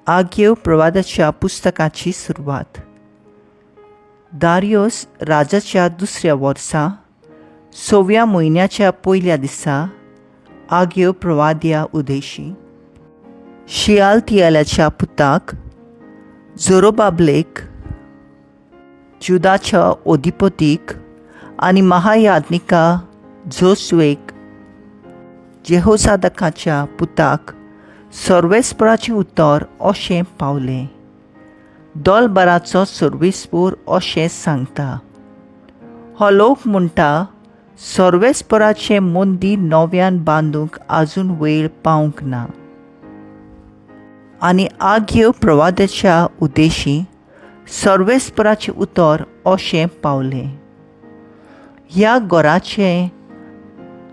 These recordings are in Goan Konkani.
आग्यो प्रवादाच्या पुस्तकाची सुरवात. दारियोस राजाच्या दुसऱ्या वर्सा सव्या म्हयन्याच्या पयल्या दिसा आग्यो प्रवाद्या उदेशी शियालतियालाच्या पुताक जोरोबाबलेक, जुदाच्या अधिपतीक आनी महायाज्ञिका जोसुएक, जेहोसादकाच्या पुताक सर्वेस्पराचें उतर अशें पावलें. दोलबाराचो सर्वेस्पोर अशें सांगता, हो लोक म्हणटा सर्वेस्पराचें मंदीर नव्यान बांदूंक आजून वेळ पावंक ना. आनी आग्यो प्रवादाच्या उद्देशी सर्वेस्पराचें उतर अशें पावलें, ह्या घराचें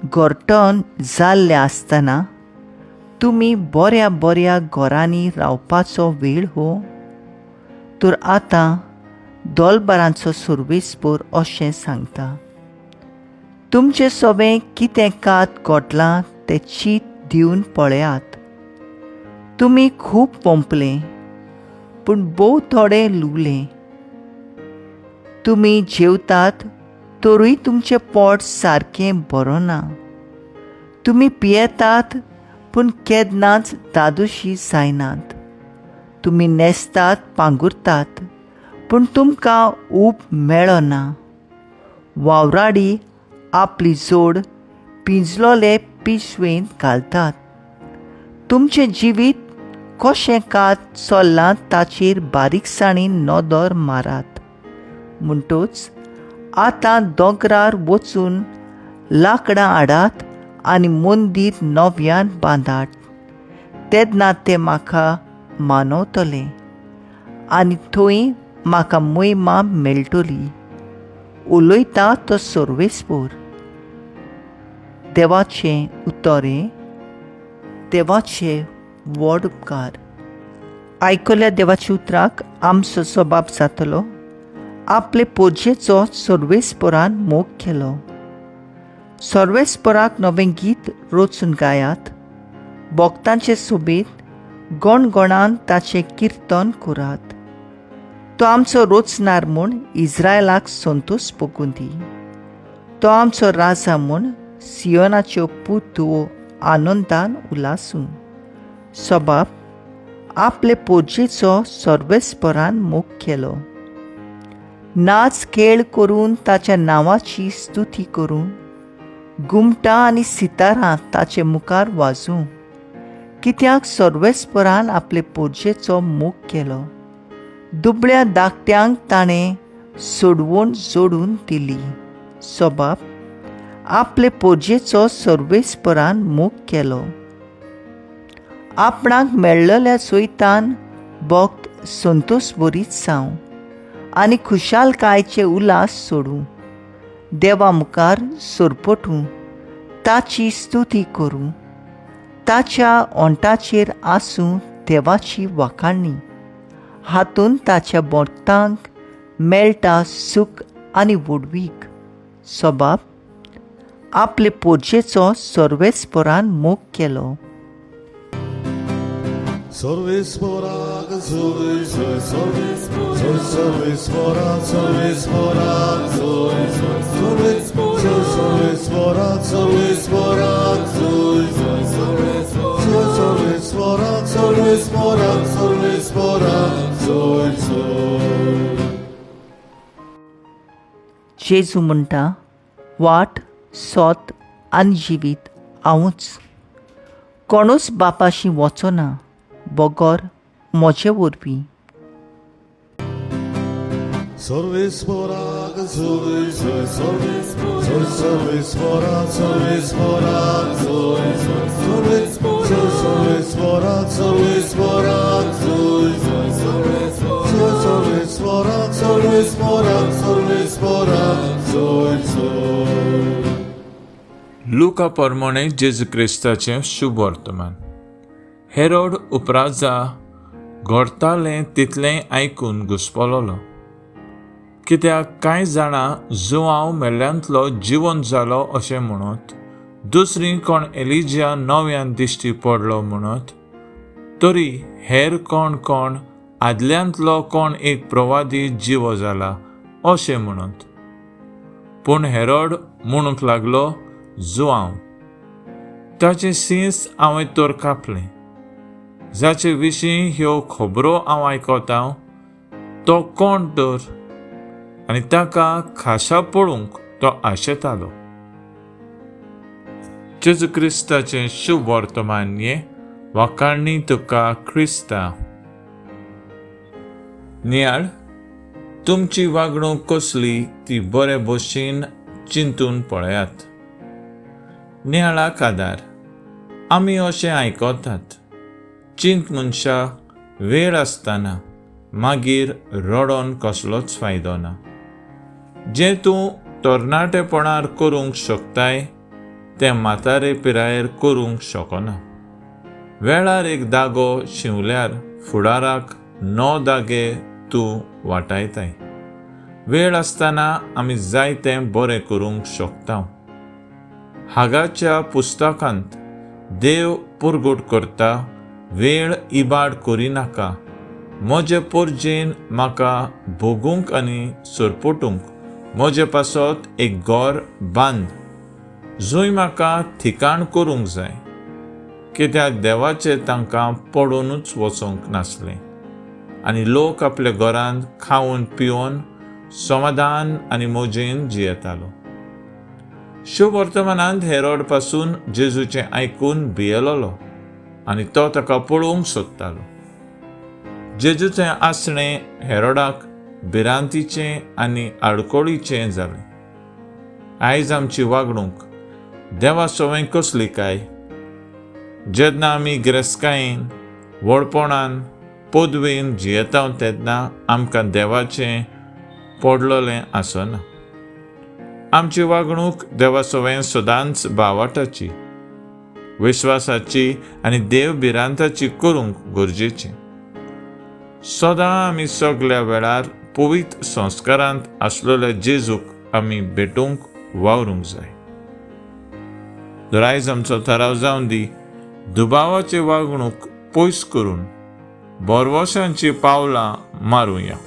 घरटण जाल्लें आसतना तुमी बऱ्या बऱ्या घरांनी रावपाचो वेळ हो. तर आतां दोलबारांचो सर्वेस्पोर अशें सांगता, तुमचें सवें कितें कात घडलां तें चीत दिवन पळयात. तुमी खूब पंपले पूण भोव थोडे लुवले. तुमी जेवतात तरूय तुमचें पोट सारकें बरोना. तुमी पियेतात पूण केन्नाच दादोशी जायनात. तुमी न्हेसतात पांगुरतात पूण तुमकां ऊब मेळना. वावराडी आपली जोड पिंजलोले पिशवेंत घालतात. तुमचें जिवीत कशें कात चल्लां ताचेर बारीकसाणीन नदर मारात. म्हणटच आतां दोंगरार वचून लांकडां हाडात आनी मंदीर नव्यान बांदात, तेन्ना तें म्हाका मानवतलें आनी थंय म्हाका मोहिमा मेळटली. उलयता तो सर्वेस्पोर. देवाचें उतर हें, देवाचे व्हड उपकार. आयकल्या देवाच्या उतराक आमचो सबाब जातलो. आपले पोरजेचो सर्वेस्पोरान मोग केलो. सर्वेस्पोराक नवें गीत रचून गायात, भक्तांचे सोबीत गणगणान ताचें किर्तन करात. तो आमचो रोचणार म्हूण इस्रायलाक संतोश भोगूं दी. तो आमचो राजा म्हूण सियोनाच्यो पूत धुवो आनंदान उलासूं. सबाब आपले पोरजेचो सर्वेस्परान मोग केलो. नाच खेळ करून ताच्या नांवाची स्तुती करून घुमटां आनी सितारां ताचे मुखार वाजूं. कित्याक सर्वेस्परान आपले पोरजेचो मोग केलो. दुबळ्या धाकट्यांक ताणें सोडवण जोडून दिली. सबाब आपले पोरजेचो सर्वेस्परान मोग केलो. आपणाक मेळ्ळल्या सोयतान भक्त संतोश बरीत जावं आनी खुशालकायचे उल्हास सोडूं. देवा मुखार सरपटूं, ताची स्तुती करूं. ताच्या ओंठाचेर आसूं देवाची वाखाणणी. हातूंत ताच्या भक्तांक मेळटा सूख आनी व्हडवीक. सबाब आपले पोरजेचो सर्वेस्परान मोग केलो. सर्वेस्पोराक जोय जोय, जोय सर्वेस्पोराक, सर्वेस्पोराक जोय जोय, जोय सर्वेस्पोराक, सर्वेस्पोराक जोय जोय, जोय सर्वेस्पोराक, सर्वेस्पोराक, सर्वेस्पोराक जोय जोय. जेजू म्हणटा, वाट, सोत आनी जिवीत हांवूच. कोणूच बापाशी वचना बगर म्हजे वरवीं. सर्वेस्पोराक जोय जोय, जोय सर्वेस्पोराक, सर्वेस्पोराक जोय जोय, जोय सर्वेस्पोराक, सर्वेस्पोराक जोय जोय, जोय सर्वेस्पोराक, सर्वेस्पोराक, सर्वेस्पोराक जोय जोय. लुका प्रमाणे जेजू क्रिस्ताचें शुभ वर्तमान. हेरोड उपराजा घडतालें तितलें आयकून घुस्पलोलो. कित्याक कांय जाणां जुवांव मेल्ल्यांतलो जिवन जालो अशें म्हणत, दुसरी कोण एलिजिया नव्यान दिश्टी पडलो म्हणत, तरी हेर कोण कोण आदल्यांतलो कोण एक प्रवादी जिवो जाला अशें म्हणत. पूण हेरोड म्हणूंक लागलो, जुवांव ताचें शींस हांवें तर कापलें, जाचे विशीं ह्यो खबरो हांव आयकतां तो कोण तर? आनी ताका खाशा पळोवंक तो आशेतालो. जेजू क्रिस्ताचें शुभ वर्तमान हें वाखाणणी तुका क्रिस्ता. नियाळ, तुमची वागणूक कसली ती बरे भशेन चिंतून पळयात. नियाळाक आदार आमी अशें आयकतात, चिंत मनशा वेळ आसतना, मागीर रडोन कसलोच फायदो ना. जें तूं तरणाटेपणार करूंक शकताय तें म्हातारे पिरायेर करूंक शकना. वेळार एक दागो शिंवल्यार फुडाराक 9 दागे तूं वाटायताय. वेळ आसतना आमी जायतें बरें करूंक शकता. हागाच्या पुस्तकांत देव पुरगूट करता, वेळ इबाड करिनाका, म्हजे पोरजेन म्हाका भोगूंक आनी सरपटूंक म्हजे पासत एक घर बांद, जंय म्हाका ठिकाण करूंक जाय. कित्याक देवाचें तांकां पडोनूच वचूंक नासलें आनी लोक आपल्या घरांत खावन पिवन समाधान आनी मजेन जियेतालो. शुभ वर्तमानांत हेरोड पासून जेजूचें आयकून भियेलोलो आनी तो ताका पळोवंक सोदतालो. जेजूचें आसणें हेरोडाक भिरांतीचें आनी आडकोळीचें जालें. आयज आमची वागणूक देवा सवंय कसली काय? जेन्ना आमी गिरेस्तकायेन, व्हडपणान, पदवेन जियेता तेन्ना आमकां देवाचें पडलेलें आसना. आमची वागणूक देवा सवंय सदांच बावाटाची, विश्वासाची आनी देव भिरांताची करूंक गरजेचें. सदां आमी सगल्या वेळार पवित्र संस्कारांत आसलेल्या जेजूक आमी भेटूंक वावरूंक जाय. तर आयज आमचो थाराव जावन दी, दुबावाची वागणूक पयस करून भरवशांची पावलां मारुया.